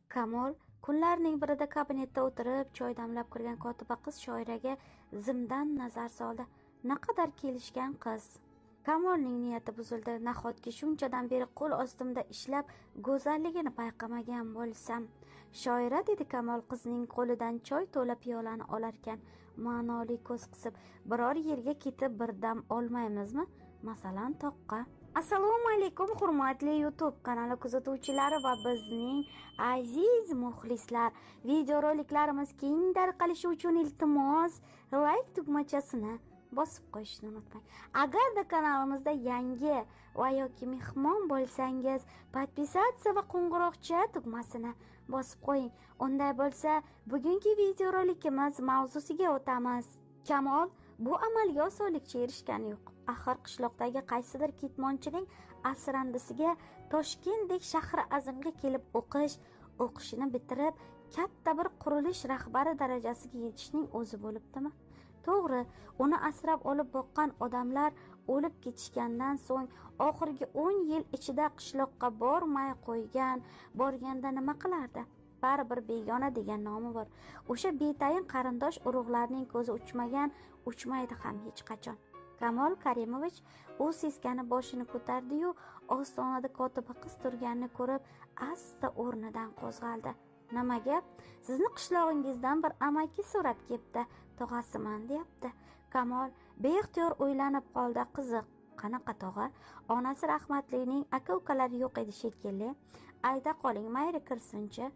Kamol kunlarning birida kabinetda o'tirib choy damlab kirgan kotiba qiz Shoiraga zimdan nazar soldi. Naqadar kelishgan qiz. Kamolning niyati buzildi. Nahotki shunchadan beri qo'l ostimda ishlab go'zalligini payqamagan bo'lsam. Shoira, dedi Kamol qizning qo'lidan choy to'la piyolani olarkan, ma'noli ko'z qisib, biror yerga ketib bir dam olmaymizmi? Masalan, toqqa. Assalomu alaykum hurmatli YouTube kanali kuzatuvchilari va bizning aziz muxlislar. Videoroliklarimiz keng tarqalishi uchun iltimos like tugmachasini bosib qo'yishni unutmang. Agarda kanalimizda yangi va yoki mehmon bo'lsangiz, podpisatsiya va qo'ng'iroqcha tugmasini bosib qo'ying. Unday bo'lsa, bugungi videorolikimiz mavzusiga o'tamiz. Kamol bu amalga osonlikcha erishgani yo'q. Axir qishloqdagi qaysidir ketmonchining asrandisiga Toshkentdek shahri azimga kelib o'qish, o'qishini bitirib, katta bir qurilish rahbari darajasiga yetishning o'zi bo'libdimi? To'g'ri, uni asrab olib boqqan odamlar o'lib ketishgandan so'ng oxirgi 10 yil ichida qishloqqa bormay qo'ygan, borganda nima qilardi? Baribir begona degan nomi bor. O'sha betayin qarindosh urug'larning ko'zi uchmagan, uchmaydi ham hech qachon. Kamol Karimovich u seskanib boshini ko'tardi-yu, ostonada kotiba qiz turganini ko'rib, asta o'rnidan qo'zg'aldi. Nima gap? Sizni qishlog'ingizdan bir amaki so'rab kelibdi, tog'asiman deyapti. Kamol beixtiyor o'ylanib qoldi. Qiziq, qanaqa tog'a? Onasi rahmatlining aka-ukalari yo'q edi shekilli. Ayta qoling, mayli kirsinchi.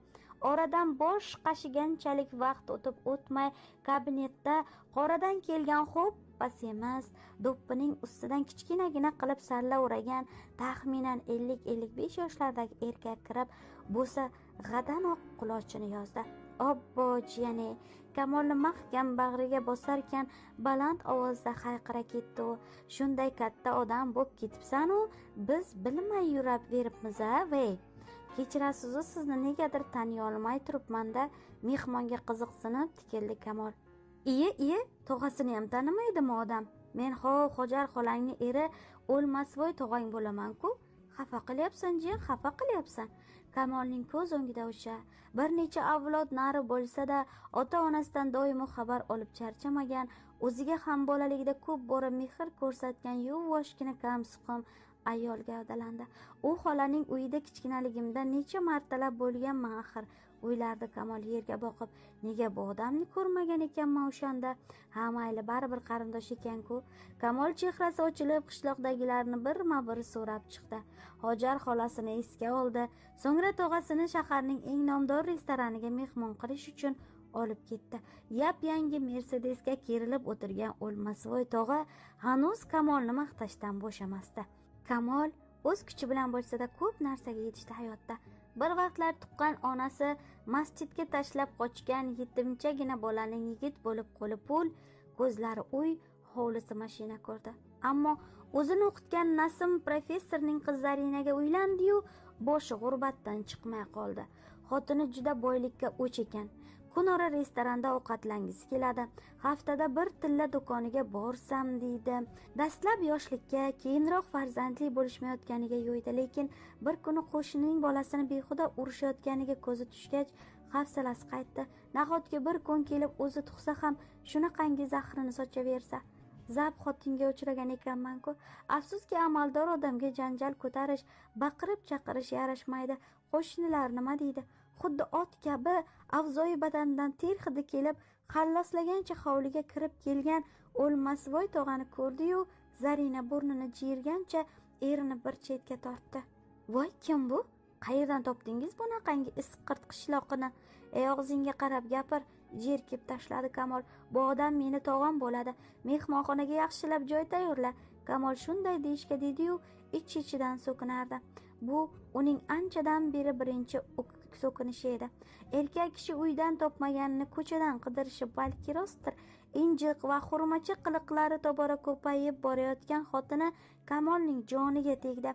Oradan bosh qashiganchalik vaqt o'tib o'tmay kabinetda qoradan kelgan xo'ppa semiz, do'ppining ustidan kichkinagina qilib salla o'ragan taxminan 50-55 yoshlardagi erkak kirib, bo'sa g'adanoq qulochini yozdi. Obbo jiyane! Kamolni mahkam bag'riga bosarkan baland ovozda hayqira ketdi u. Shunday katta odam bo'p ketibsan-u, biz bilmay yurab veribmiz-a, vey. Kechirasiz-u, sizni negadir taniy olmay turibman-da, mehmonga qiziqsinib tikildi Kamol. Iye, iye, tog'asini ham tanimaydimi odam? Men hov Hojar xolangni eri O'lmasvoy tog'ang bo'laman-ku. Xafa qilyapsan, jiyan, xafa qilyapsan. Kamolning ko'z o'ngida o'sha bir necha avlod nari bo'lsa-da, ota-onasidan doimo xabar olib charchamagan, o'ziga ham bolaligida ko'p bora mehr ko'rsatgan yuvoshgina kamsuqum ayol gavdalandi. U xolaning uyida kichkinaligimda necha martalab bo'lganman axir, o'ylardi Kamol yerga boqib. Nega bu odamni ko'rmagan ekanman o'shanda? Ha, mayli, baribir qarindosh ekan-ku. Kamol chehrasi ochilib, qishloqdagilarni birma-bir so'rab chiqdi. Hojar xolasini esga oldi. So'ngra tog'asini shaharning eng nomdor restoraniga mehmon qilish uchun olib ketdi. Yap-yangi Mercedesga kerilib o'tirgan O'lmasvoy tog'a hanuz Kamolni maqtashdan bo'shamasdi. Kamol o'z kuchi bilan bo'lsa-da ko'p narsaga yetishdi hayotda. Bir vaqtlar tuqqan onasi masjidga tashlab qochgan yetimchagina bolaning yigit bo'lib qo'li pul, ko'zlari uy, hovlisi mashina ko'rdi. Ammo o'zini o'qitgan Nasim professorning qizi Zarinaga uylandi-yu, boshi g'urbatdan chiqmay qoldi. Xotini juda boylikka o'ch ekan. Kunora restoranda ovqatlangisi keladi. Haftada bir tilla do'koniga borsam deydi. Dastlab yoshlikka, keyinroq farzandli bo'lishmayotganiga yo'ydi, lekin bir kuni qo'shnining bolasini behuda urishayotganiga ko'zi tushgach, hafsalasi qaytdi. Nahotki bir kun kelib o'zi tug'sa ham shunaqangi zahrini sochaversa. Zab xotinga uchragan ekanman-ku. Afsuski, amaldor odamga janjal ko'tarish, baqirib chaqirish yarashmaydi. Qo'shnilar nima deydi? Xuddi ot kabi avzoyi badanidan ter hidi kelib, xalloslagancha hovliga kirib kelgan O'lmasvoy tog'ani ko'rdi-yu, Zarina burnini jiyirgancha erini bir chetga tortdi. Voy, kim bu? Qayerdan topdingiz bunaqangi isqirt qishloqini? Ey, og'zingga qarab gapir, jerkib tashladi Kamol. Bu odam meni tog'am bo'ladi. Mehmonxonaga yaxshilab joy tayyorla. Kamol shunday deyishga dedi-yu, ich-ichidan so'kinardi. Bu uning anchadan beri birinchi so'kinishi edi. Erkak kishi uydan topmaganini ko'chadan qidirishi balki rostdir. Injiq va xurmachi qiliqlari tobora ko'payib borayotgan xotini Kamolning joniga tegdi.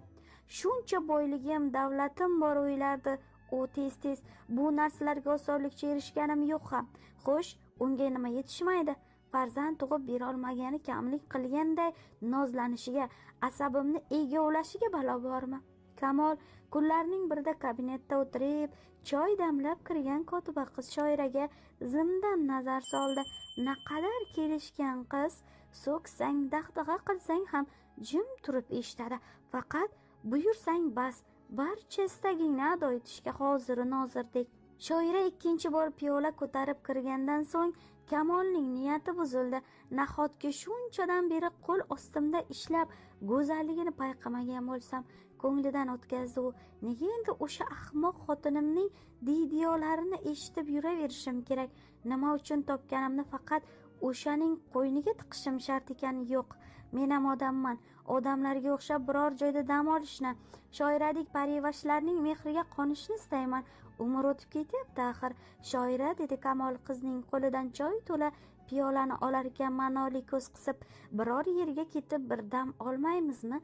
Shuncha boyligim, davlatim bor o'ylardi u tez-tez. Bu narsalarga osonlikcha erishganim yo'q ham. Xo'sh, unga nima yetishmaydi? Farzand tug'ib bera olmagani kamlik qilganday nozlanishiga, asabimni egovlashiga balo bormi? Kamol kunlarning birida kabinetda o'tirib, choy damlab kirgan kotiba qiz Shoiraga zimdan nazar soldi. Naqadar kelishgan qiz, so'ksang, dag'dag'a qilsang ham jim turib eshitadi. Faqat buyursang bas, barcha istagingni ado etishga hozir nozirdek. Shoira ikkinchi bor piyola ko'tarib kirgandan so'ng Kamolning niyati buzildi. Nahotki shunchadan beri qo'l ostimda ishlab go'zalligini payqamagan bo'lsam, ko'nglidan o'tkazdi u. Nega endi o'sha ahmoq xotinimning diydiyolarini eshitib yuraverishim kerak? Nima uchun topganimni faqat o'shaning qo'yniga tiqishim shart ekan? Yo'q, men ham odamman. Odamlarga o'xshab biror joyda dam olishni, shoiradek parivashlarning mehriga qonishni istayman. Umr o'tib ketyapti axir. Shoira, dedi Kamol qizning qo'lidan choy to'la piyolani olarkan ma'noli ko'z qisib, biror yerga ketib bir dam olmaymizmi?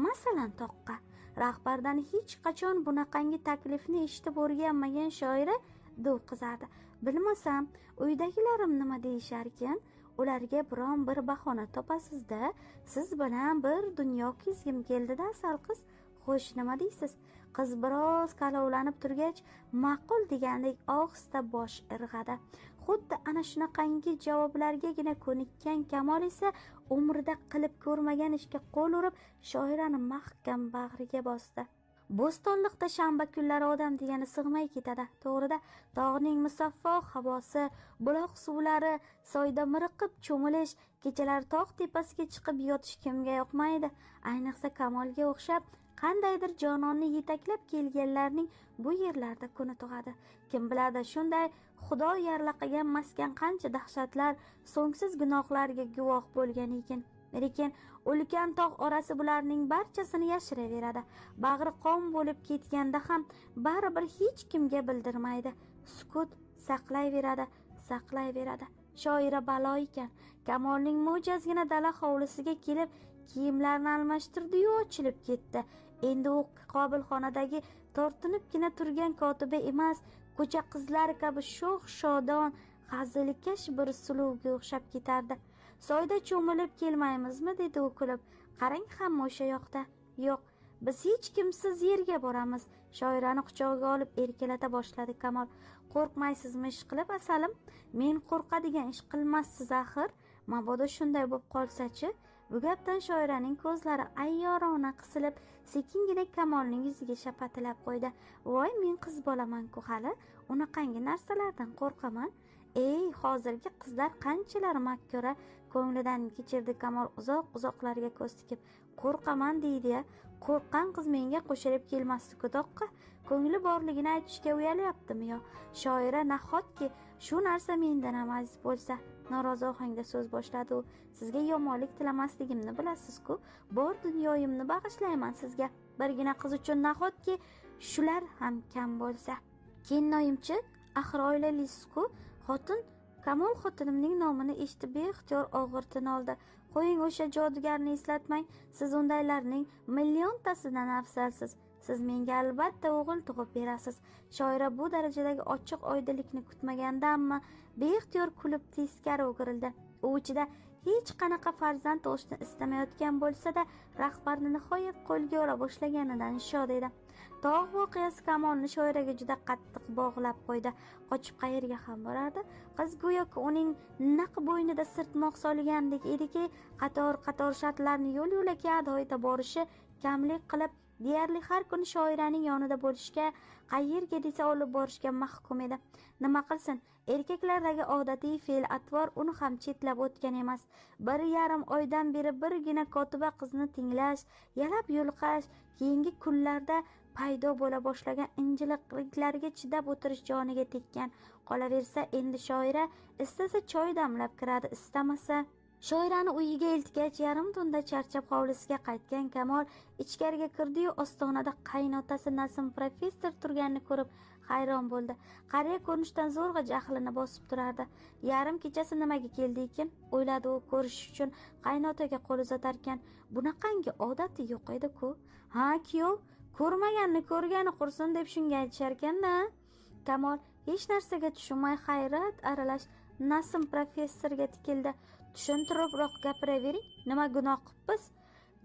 Masalan, toqqa. Rahbardan hech qachon bunaqangi taklifni eshitib o'rganmagan Shoira duv qizardi. Bilmasam, uydagilarim nima deyisharkan? Ularga biron bir bahona topasiz-da. Siz bilan bir dunyo kezgim keldi-da, asal qiz. Xo'sh, nima deysiz? Qiz biroz kalovlanib turgach, ma'qul degandek ohista bosh irg'adi. Xuddi ana shunaqangi javoblargagina ko'nikkan Kamol esa umrida qilib ko'rmagan ishga qo'l urib, Shoirani mahkam bag'riga bosdi. Bo'stonliqda shanba kunlari odam degani sig'may ketadi. To'g'rida, tog'ning musaffo havosi, buloq suvlari, soyda miriqib cho'milish, kechalari tog' tepasiga chiqib yotish kimga yoqmaydi? Ayniqsa Kamolga o'xshab qandaydir jononni yetaklab kelganlarning bu yerlarda kuni tug'adi. Kim biladi, shunday Xudo yarlaqagan maskan qancha dahshatlar, so'ngsiz gunohlarga guvoh bo'lgan ekan. Lekin ulkan tog' orasi bularning barchasini yashiraveradi. Bag'ri qon bo'lib ketganda ham baribir hech kimga bildirmaydi. Sukut saqlayveradi, saqlayveradi. Shoira balo ekan. Kamolning mo'jazgina dala hovlisiga kelib kiyimlarini almashtirdi-yu ochilib ketdi. Endi u qobilxonadagi tortinibgina turgan kotiba emas, ko'cha qizlari kabi sho'x shodon, hazilkash bir suluvga o'xshab ketardi. Soyda cho'milib kelmaymizmi, dedi u kulib. Qarang, hamma o'sha yoqda. Yo'q, biz hech kimsiz yerga boramiz. Shoirani quchog'iga olib erkalata boshladi Kamol. Qo'rqmaysizmi ish qilib, asalim? Men qo'rqadigan ish qilmassiz axir. Mabodo shunday bo'lib qolsa-chi? Bu gapdan Shoiraning ko'zlari ayyorona qisilib, sekingina Kamolning yuziga shapatilab qo'ydi. Voy, men qiz bolaman-ku hali, unaqangi narsalardan qo'rqaman. Ey, hozirgi qizlar qanchalar makkora, ko'nglidan kechirdi Kamol uzoq-uzoqlarga ko'z tikib. Qo'rqaman deydi-ya, qo'rqqan qiz menga qo'shilib kelmasdi-ku toqqa. Ko'ngli borligini aytishga uyalyaptimi yo? Shoira, nahotki shu narsa mendan ham aziz bo'lsa? Norozi ohangda so'z boshladi u. Sizga yomonlik tilamasligimni bilasiz-ku. Bor dunyoyimni bag'ishlayman sizga. Birgina qiz uchun nahotki shular ham kam bo'lsa? Kennoyimchi, axir oilalisiz-ku. Xotin Kamol xotinimning nomini eshitib beixtiyor og'ir tin oldi. Qo'ying o'sha jodugarni eslatmang. Siz undaylarning milliontasidan afzalsiz. Siz menga albatta o'g'il tug'ib berasiz. Shoira bu darajadagi ochiq oydinlikni kutmaganda, ammo beixtiyor kulib teskari o'girildi. U ichida hech qanaqa farzand tug'ishni istamayotgan bo'lsa-da, rahbarni nihoyat qo'lga ola boshlaganidan shod edi. Tog' voqeasi Kamolni Shoiraga juda qattiq bog'lab qo'ydi. Qochib qayerga ham borardi? Qiz go'yoki uning naq bo'ynida sirtmoq solgandek ediki, qator-qator shartlarni yo'l-yo'lakay ado eta borishi kamlik qilib, deyarli har kuni Shoiraning yonida bo'lishga, qayerga desa olib borishga mahkum edi. Nima qilsin? Erkaklardagi odatiy fe'l-atvor uni ham chetlab o'tgan emas. 1,5 oydan beri birgina kotiba qizni tinglash, yalab yulqash, keyingi kunlarda paydo bo'la boshlagan injiliqlarga chidab o'tirish joniga tekkan. Qolaversa endi Shoira istasa choy damlab kiradi, istamasa. Shoirani uyiga eltgach, yarim tunda charchab hovlisiga qaytgan Kamol ichkariga kirdi-yu ostonada qaynotasi Nasim professor turganini ko'rib hayron bo'ldi. Qariya ko'rinishdan zo'rg'a jahlini bosib turardi. Yarim kechasi nimaga keldi ekan, o'yladi u ko'rish uchun qaynotaga qo'l uzatarkan. Bunaqangi odati yo'q edi-ku. Ha, kuyov, ko'rmaganni ko'rgani qursin deb shunga aytisharkan-da. Kamol hech narsaga tushunmay hayrat aralash Nasim professorga tikildi. Tushuntiribroq gapiravering, nima gunoh qilibmiz?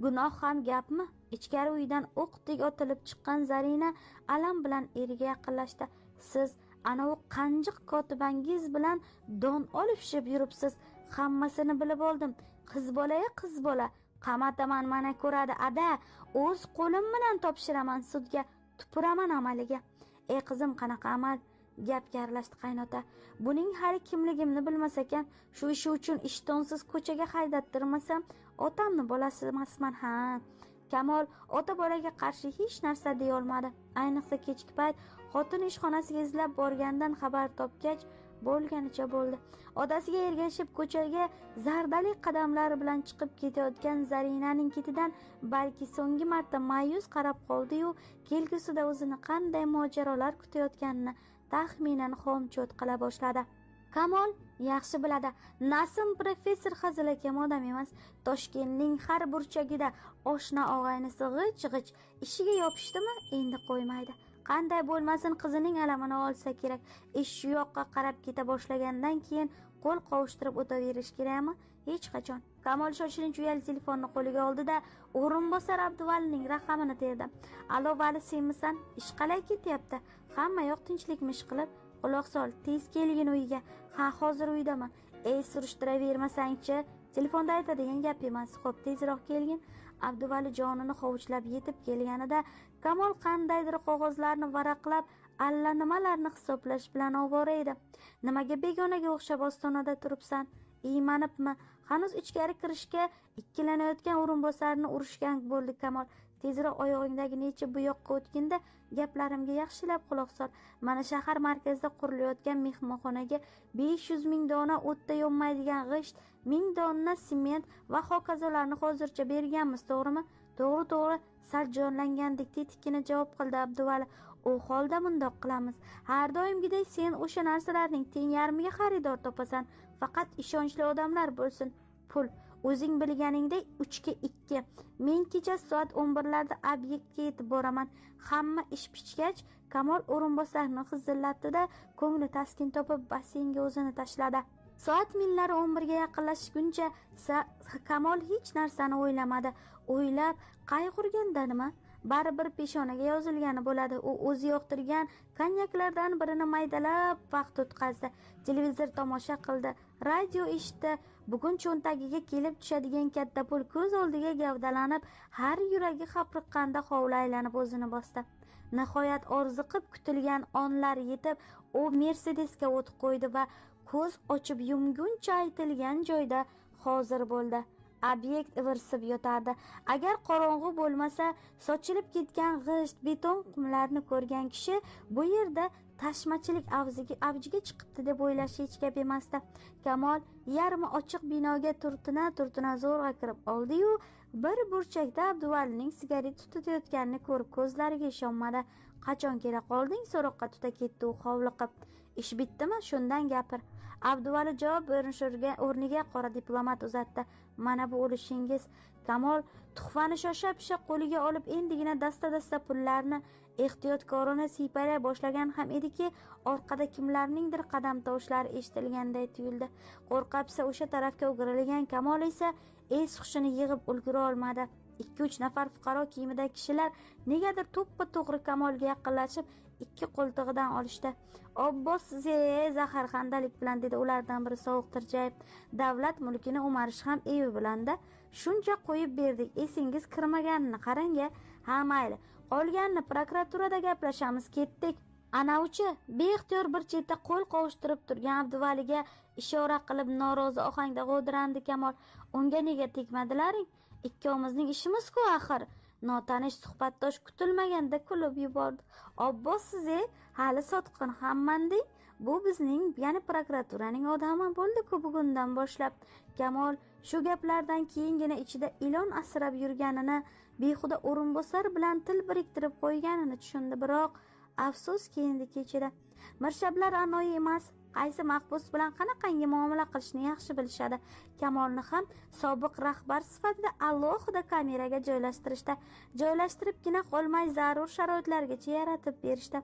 Gunoh ham gapmi? Ichkari uydan o'qdek otilib chiqqan Zarina alam bilan eriga yaqinlashdi. Siz anavi qanjiq kotibangiz bilan don olishib yuribsiz. Hammasini bilib oldim. Qiz bola-ya, qiz bola. Qamataman, mana ko'radi ada. O'z qo'lim bilan topshiraman sudga, tupuraman amaliga. Ey qizim, qanaqa amal? Gapga aralashdi qaynota. Buning hali kimligimni bilmas ekan, shu ishi uchun ishtonsiz ko'chaga haydattirmasam, otamni bolasi emasman ha. Kamol ota bolaga qarshi hech narsa deya olmadi. Ayniqsa kechki payt xotin ishxonasiga izlab borgandan xabar topgach, bo'lganicha bo'ldi. Otasiga ergashib ko'chaga zardali qadamlar bilan chiqib ketayotgan Zarinaning ketidan balki so'nggi marta ma'yus qarab qoldi-yu, kelgusida o'zini qanday mojarolar kutayotganini taxminan xomcho't qila boshladi. Kamol yaxshi biladi, Nasim professor hazilakam odam emas. Toshkentning har burchagida oshna og'aynisi g'ich-g'ich ishiga yopishdimi, endi qo'ymaydi. Qanday bo'lmasin qizining alamini olsa kerak. Ish shu yoqqa qarab keta boshlagandan keyin qo'l qovushtirib o'taverish kerakmi? Hech qachon. Kamol shoshilinch uyali telefonni qo'liga oldi-da, o'rinbosar Abduvalining raqamini terdi. Alo Vali, senmisan? Ish qalay ketyapti? Hamma yoq tinchlikmish qilib. Quloq sol, tez kelgin uyiga. Ha, hozir uydaman. Ey, surishtiravermasangchi, telefonda aytadigan gap emas. Xo'p, tezroq kelgin. Abduvali jonini hovuchlab yetib kelganida Kamol qandaydir qog'ozlarni varaqlab, alla nimalarni hisoblash bilan ovora edi. Nimaga begonaga o'xshab ostonada turibsan? Iymanibmi? Hanuz ichkari kirishga ikkilanayotgan o'rinbosarni urishgan bo'ldi Kamol. Tezroq oyog'ingdagi necha bu yoqqa o'tginda gaplarimga yaxshilab quloq sol. Mana shahar markazida qurilayotgan mehmonxonaga 500 ming dona o'tda yonmaydigan g'isht, 1000 dona sement va hokazolarni hozircha berganmiz, to'g'rimi? To'g'ri, to'g'ri, sal jonlangandek tetikkina javob qildi Abduvali. U holda mundoq qilamiz. Har doimgidek sen o'sha narsalarning teng yarmiga xaridor topasan. Faqat ishonchli odamlar bo'lsin. Pul o'zing bilganingdek 3ga 2. Men kecha soat 11larda obyektga yetib boraman. Hamma ish pishgach, Kamol o'rinbosarni xizillatdi-da, ko'ngli taskin topib basseynga o'zini tashladi. Soat millari 11ga yaqinlashguncha Kamol hech narsani o'ylamadi. O'ylab qayg'urganda nima? Baribir peshonaga yozilgani bo'ladi. U o'zi yoqtirgan konyaklardan birini maydalab vaqt o'tkazdi. Televizor tomosha qildi, radio eshitdi. Bugun cho'ntagiga kelib tushadigan katta pul ko'z oldiga gavdalanib, har yuragi hapriqqanda hovli aylanib o'zini bosdi. Nihoyat orziqib kutilgan onlar yetib, u Mercedesga o't qo'ydi va ko'z ochib yumguncha aytilgan joyda hozir bo'ldi. Obyekt ivirsib yotardi. Agar qorong'u bo'lmasa, sochilib ketgan g'isht, beton qumlarni ko'rgan kishi bu yerda tashmachilik avjiga chiqibdi deb o'ylashi hech gap emasdi. Kamol yarmi ochiq binoga turtina-turtina zo'rg'a kirib oldi-yu, bir burchakda Abduvalining sigaret tutayotganini ko'rib ko'zlariga ishonmadi. Qachon kela qolding? So'roqqa tuta ketdi u hovliqib. Ish bitdimi? Shundan gapir. Abduvali javob berish o'rniga qora diplomat uzatdi. Mana bu o'lishingiz. Kamol tuhfani shosha-pisha qo'liga olib, endigina dasta-dasta pullarni ehtiyotkorona siypalay boshlagan ham ediki, orqada kimlarningdir qadam tovushlari eshitilganday tuyuldi. Qo'rqapsa o'sha tarafga o'girilgan Kamol esa es-hushini yig'ib ulgura olmadi. 2-3 nafar fuqaro kiyimidagi kishilar negadir to'ppa-to'g'ri Kamolga yaqinlashib, ikki qo'ltig'idan olishdi. Obbos ze zaharxandalik bilan dedi ulardan biri sovuq tirjayib. Davlat mulkini o'marish ham evi bilanda. Shuncha qo'yib berdik, esingiz kirmaganini qarang-a. Ha, mayli, qolganini prokuraturada gaplashamiz, ketdik. Anauchi beixtiyor bir chetda qo'l qovushtirib turgan Abduvaliga ishora qilib norozi ohangda g'o'dirandi Kamol. Unga nega tegmadilaring? Ikkovimizning ishimiz-ku axir. Notanish suhbatdosh kutilmaganda kulib yubordi. Obbos siz hali sotqin hamman deng. Bu bizning, ya'ni prokuraturaning odami bo'ldi-ku bugundan boshlab. Kamol shu gaplardan keyingina ichida ilon asrab yurganini, behuda o'rinbosar bilan til biriktirib qo'yganini tushundi, biroq afsuski endi kechida. Mirshablar anoyi emas, Qaysi mahbus bilan qanaqangi muomala qilishni yaxshi bilishadi. Kamolni ham sobiq rahbar sifatida alohida kameraga joylashtirishdi. Joylashtiribgina qolmay zarur sharoitlargacha yaratib berishdi.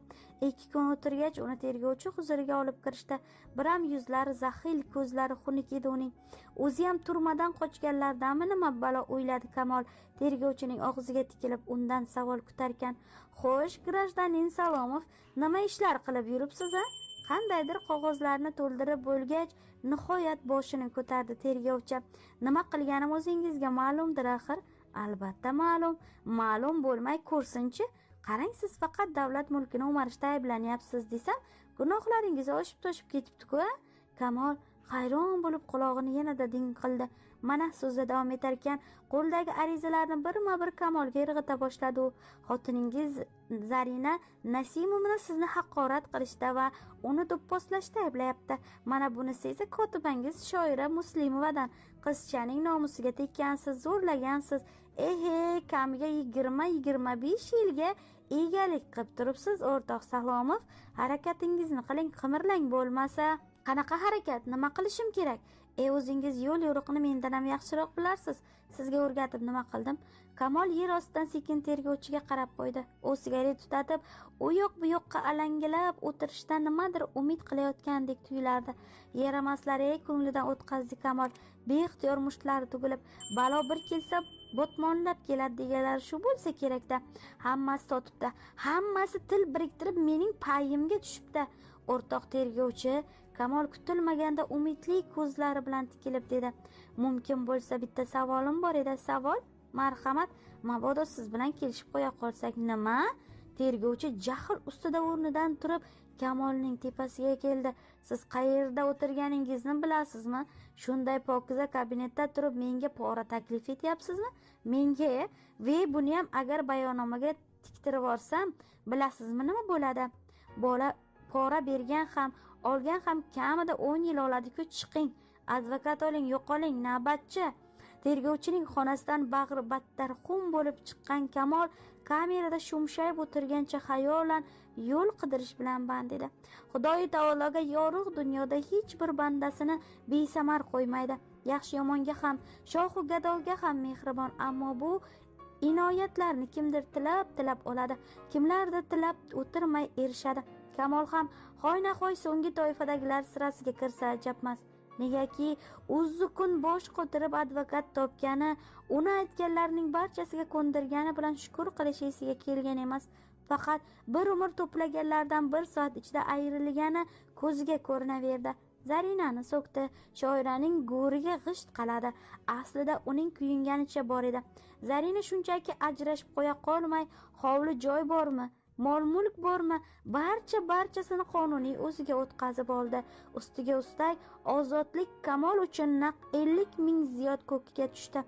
2 kun o'tirgach uni tergovchi huzuriga olib kirishdi. Biram yuzlari zaxil, ko'zlari xunuk edi uning. O'zi ham turmadan qochganlardanmi nima balo, o'yladi Kamol tergovchining og'ziga tikilib undan savol kutarkan. Xo'sh, grajdanin Salomov, nima ishlar qilib yuribsiz a? Qandaydir qog'ozlarni to'ldirib bo'lgach, nihoyat boshini ko'tardi tergovchi. Nima qilganim o'zingizga ma'lumdir axir. Albatta ma'lum. Ma'lum bo'lmay ko'rsinchi. Qarang, siz faqat davlat mulkini o'marishda ayblanyapsiz desam, gunohlaringiz oshib toshib ketibdi-ku. Kamol hayron bo'lib qulog'ini yanada ding qildi. Mana so'zda davom etarkan, qo'ldagi arizalarni birma-bir Kamolga irg'ita boshladi u. Xotiningiz Zarina Nasimovna sizni haqorat qilishda va uni do'pposlashda ayblayapti. Mana bunisi esa kotibangiz Shoira Muslimovadan. Qizchaning nomusiga tekkansiz, zo'rlagansiz. Ehe, kamiga 20-25 yilga egalik qilib turibsiz, o'rtoq Salomov. Harakatingizni qiling, qimirlang bo'lmasa. Qanaqa harakat? Nima qilishim kerak? O'zingiz yo'l yo'riqni mendan ham yaxshiroq bilarsiz. Sizga o'rgatib nima qildim? Kamol yer ostidan sekin tergovchiga qarab qo'ydi. U sigaret tutatib, u yoq bu yoqqa alangilab o'tirishdan nimadir umid qilayotgandek tuyulardi. Yaramaslar ko'nglidan o'tkazdi Kamol. Beixtiyor mushtlari tugilib, balo bir kelsa botmonlab keladi deganlari shu bo'lsa kerakda. Hammasi sotibdi. Hammasi til biriktirib mening payimga tushibdi. O'rtoq tergovchi, Kamol kutilmaganda umidli ko'zlari bilan tikilib dedi. Mumkin bo'lsa bitta savolim bor edi. Savol? Marhamat, mabodo siz bilan kelishib qo'ya qolsak nima? Tergovchi jahl ustida o'rnidan turib Kamolning tepasiga keldi. Siz qayerda o'tirganingizni bilasizmi? Shunday pokiza kabinetda turib menga pora taklif etyapsizmi? Menga? Ve buni ham agar bayonnomaga tiktirib olsam, bilasizmi nima bo'ladi? Bola pora bergan ham, olgan ham kamida 10 yil oladi-ku. Chiqing, advokat oling, yo'qoling, navbatchi. Tergovchining xonasidan bag'ri battar xum bo'lib chiqqan Kamol kamerada shumshayib o'tirgancha xayolan yo'l qidirish bilan band edi. Xudoyi taologa yorug' dunyoda hech bir bandasini besamar qo'ymaydi. Yaxshi yomonga ham, shohu gadoga ham mehribon, ammo bu inoyatlarni kimdir tilab-tilab oladi, kimlardir tilab o'tirmay erishadi. Kamol ham hoynahoy so'nggi toifadagilar sirasiga kirsa ajabmas. Negaki uzukun bosh qotirib advokat topgani, uni aytganlarining barchasiga ko'ndirgani bilan shukr qilish esiga kelgan emas. Faqat bir umr to'plaganlardan bir soat ichida ayrilgani ko'ziga ko'rinaverdi. Zarinani so'kdi, Shoiraning go'riga g'isht qaladi. Aslida uning kuyunganicha bor edi. Zarina shunchaki ajrashib qo'ya qolmay, hovli joy bormi, mol-mulk bormi, barchasini qonuniy o'ziga o'tkazib oldi. Ustiga ustak ozodlik Kamol uchun naq 50 ming ziyod ko'kka tushdi.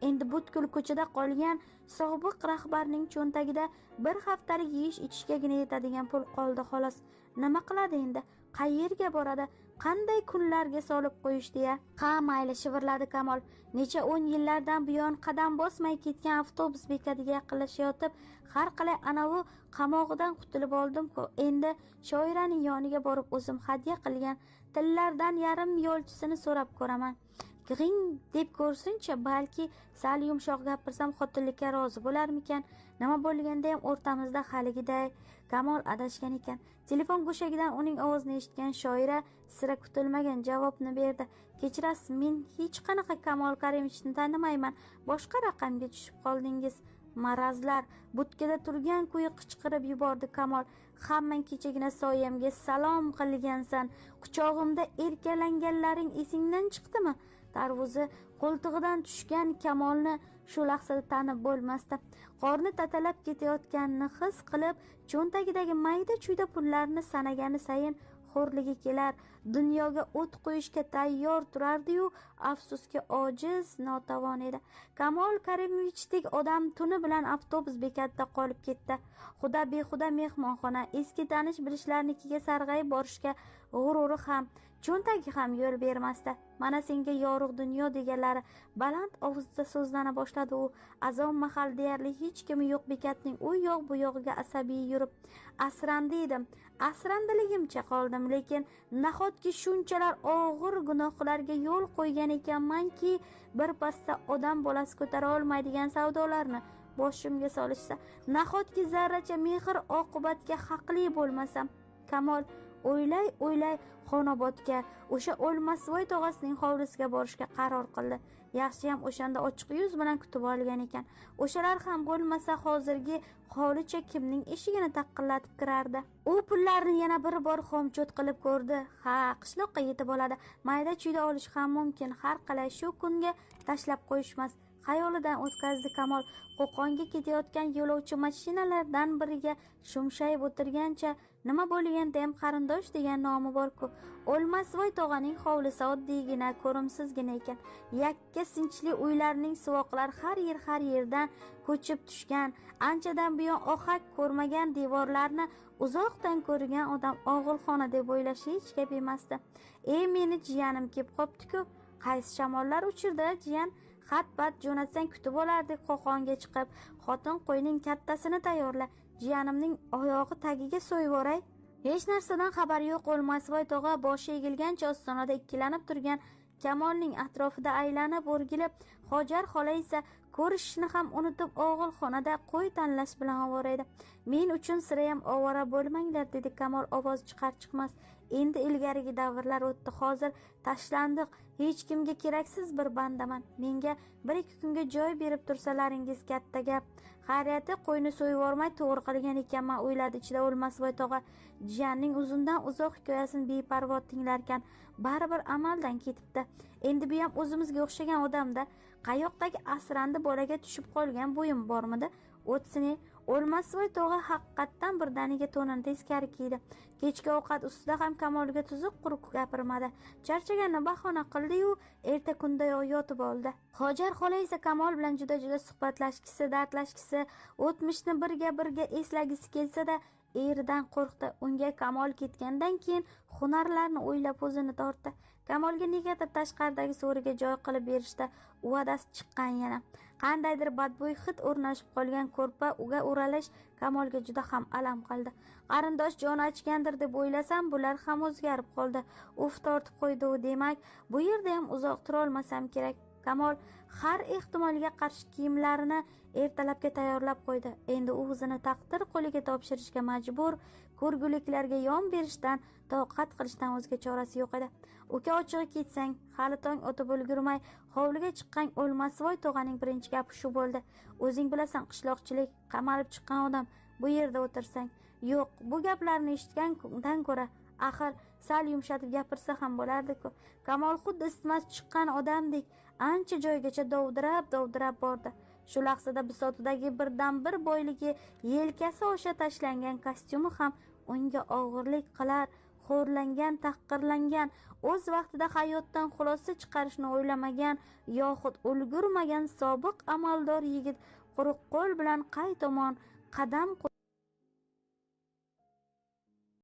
Endi butkul ko'chada qolgan sobiq rahbarning cho'ntagida bir haftalik yeyish ichishgagina yetadigan pul qoldi xolos. Nima qiladi endi? Qayerga boradi? Qanday kunlarga solib qo'yishdi-ya? Ha, mayli, shivirladi Kamol. Necha 10 yillardan buyon qadam bosmay ketgan avtobus bekatiga yaqinlashayotib, har qalay anavi qamog'idan qutulib oldim-ku. Endi Shoiraning yoniga borib o'zim hadya qilgan tillardan yarim yo'lchisini so'rab ko'raman. G'ing deb ko'rsincha, balki sal yumshoq gapirsam xotinlikka rozi bo'larmikan? Nima bo'lganda ham o'rtamizda haligiday. Kamol adashgan ekan. Telefon go'shagidan uning ovozini eshitgan Shoira sira kutilmagan javobni berdi. Kechirasiz, men hech qanaqa Kamol Karimovichni tanimayman. Boshqa raqamga tushib qoldingiz. Marazlar, butkada turgan kuyi qichqirib yubordi Kamol. Hammang kechagina soyamga salom qilgansan. Quchog'imda erkalanganlaring esingdan chiqdimi? Tarvuzi qo'ltig'idan tushgan Kamolni shu lahzada tanib bo'lmasdi. Qorni tatalab ketayotganini his qilib, cho'ntagidagi mayda-chuyda pullarni sanagani sayin xo'rligi kelar, dunyoga o't qo'yishga tayyor turardi-yu, afsuski ojiz, notavon edi. Kamol Karimovichdik odam tuni bilan avtobus bekatida qolib ketdi. Xuda behuda mehmonxona, eski tanish bilishlarnikiga sarg'ayib borishga g'ururi ham, cho'ntagi ham yo'l bermasdi. Mana senga yorug' dunyo deganlari, baland ovozda so'zlana boshladi u. Azon mahal deyarli hech kimi yo'q bekatning u yoq bu yog'iga asabiy yurib, asrandi edim, asrandiligimcha qoldim. ko'tardim, lekin nahotki shunchalar og'ir gunohlarga yo'l qo'ygan ekanmanki, bir pasda odam bolasi ko'tara olmaydigan savdolarni boshimga solishsa, nahotki zarracha mehr oqibatga haqli bo'lmasam. Kamol o'ylay o'ylay Xonobodga, o'sha O'lmasvoy tog'asining hovlisiga borishga qaror qildi. Yaxshiyam o'shanda ochiq yuz bilan kutib olgan ekan. O'shalar ham bo'lmasa hozirgi holicha kimning eshigini taqillatib kirardi. U pullarni yana bir bor xomcho't qilib ko'rdi. Ha, qishloqqa yetib oladi. Mayda chuyda olish ham mumkin. Har qalay shu kunga tashlab qo'yishmas. Xayolidan o'tkazdi Kamol. Qo'qonga ketayotgan yo'lovchi mashinalardan biriga shumshayib o'tirgancha, nima bo'lganda ham qarindosh degan nomi bor-ku. O'lmasvoy tog'aning hovlisi oddiygina, ko'rimsizgina ekan. Yakka sinchli uylarning suvoqlari har yer har yerdan ko'chib tushgan, anchadan buyon ohak ko'rmagan devorlarni uzoqdan ko'rgan odam og'ilxona deb o'ylashi hech gap emasdi. "Ey, meni jiyanim kelib qopti-ku. Qaysi shamollar uchirdi jiyan? Xat-bat jo'natsang kutib olardik Qo'qonga chiqib. Xotin qo'yning kattasini tayyorla, jiyanimning oyog'i tagiga so'yvoray." Hech narsadan xabari yo'q O'lmasvoy tog'a boshi egilgancha ostonada ikkilanib turgan Kamolning atrofida aylanib o'rgilib, Hojar xola esa ko'rishishni ham unutib og'ilxonada qo'y tanlash bilan ovora edi. "Men uchun sirayam ovora bo'lmanglar", dedi Kamol ovoz chiqar chiqmas. "Endi ilgarigi davrlar o'tdi, hozir tashlandiq, hech kimga keraksiz bir bandaman. Menga 1-2 kunga joy berib tursalaringiz katta gap." Xayriyati qo'yni so'yvormay to'g'ri qilgan ekanman, o'yladi ichida O'lmasvoy tog'a. Jiyanning uzundan uzoq hikoyasini beparvo tinglarkan, baribir amaldan ketibdi. Endi bu ham o'zimizga o'xshagan odamda. Qayoqdagi asrandi bolaga tushib qolgan bo'yim bormidi? O'tsin. O'lmasvoy tog'a haqiqatdan birdaniga to'nini teskari kiydi. Kechki ovqat ustida ham Kamolga tuzuq quruq gapirmadi. Charchaganini bahona qildi-yu, erta kundayoq yotib oldi. Hojar xola esa Kamol bilan juda-juda suhbatlashgisi, dardlashgisi, o'tmishni birga-birga eslagisi kelsa-da, eridan qo'rqdi. Unga Kamol ketgandan keyin hunarlarni o'ylab o'zini tortdi. Kamolga negadir tashqaridagi so'riga joy qilib berishda va'dasi chiqqan yana. Qandaydir badbo'y hid o'rnashib qolgan ko'rpa uga o'ralish Kamolga juda ham alam qildi. Qarindosh joni achgandir deb o'ylasam, bular ham o'zgarib qoldi. Uf tortib qo'ydi u. Demak, bu yerda ham uzoq turolmasam kerak. Kamol har ehtimolga qarshi kiyimlarini ertalabga tayyorlab qo'ydi. Endi u o'zini taqdir qo'liga topshirishga majbur, ko'rguliklarga yon berishdan, toqat qilishdan o'zga chorasi yo'q edi. Uka, ochig'i ketsang, hali tong otib ulgurmay hovliga chiqqan O'lmasvoy tog'aning birinchi gapi shu bo'ldi. "O'zing bilasan, qishloqchilik, qamalib chiqqan odam, bu yerda o'tirsang." Yo'q, bu gaplarni eshitgandan ko'ra axir sal yumshatib gapirsa ham bo'lardi-ku. Kamol xuddi isitmasi chiqqan odamdek ancha joygacha dovdirab bordi. Shu lahzada bisotidagi birdan-bir boyligi, yelkasi osha tashlangan kostyumi ham unga og'irlik qilar. Xo'rlangan, tahqirlangan, o'z vaqtida hayotdan xulosa chiqarishni o'ylamagan yoxud ulgurmagan sobiq amaldor yigit quruq qo'l bilan qay tomon qadam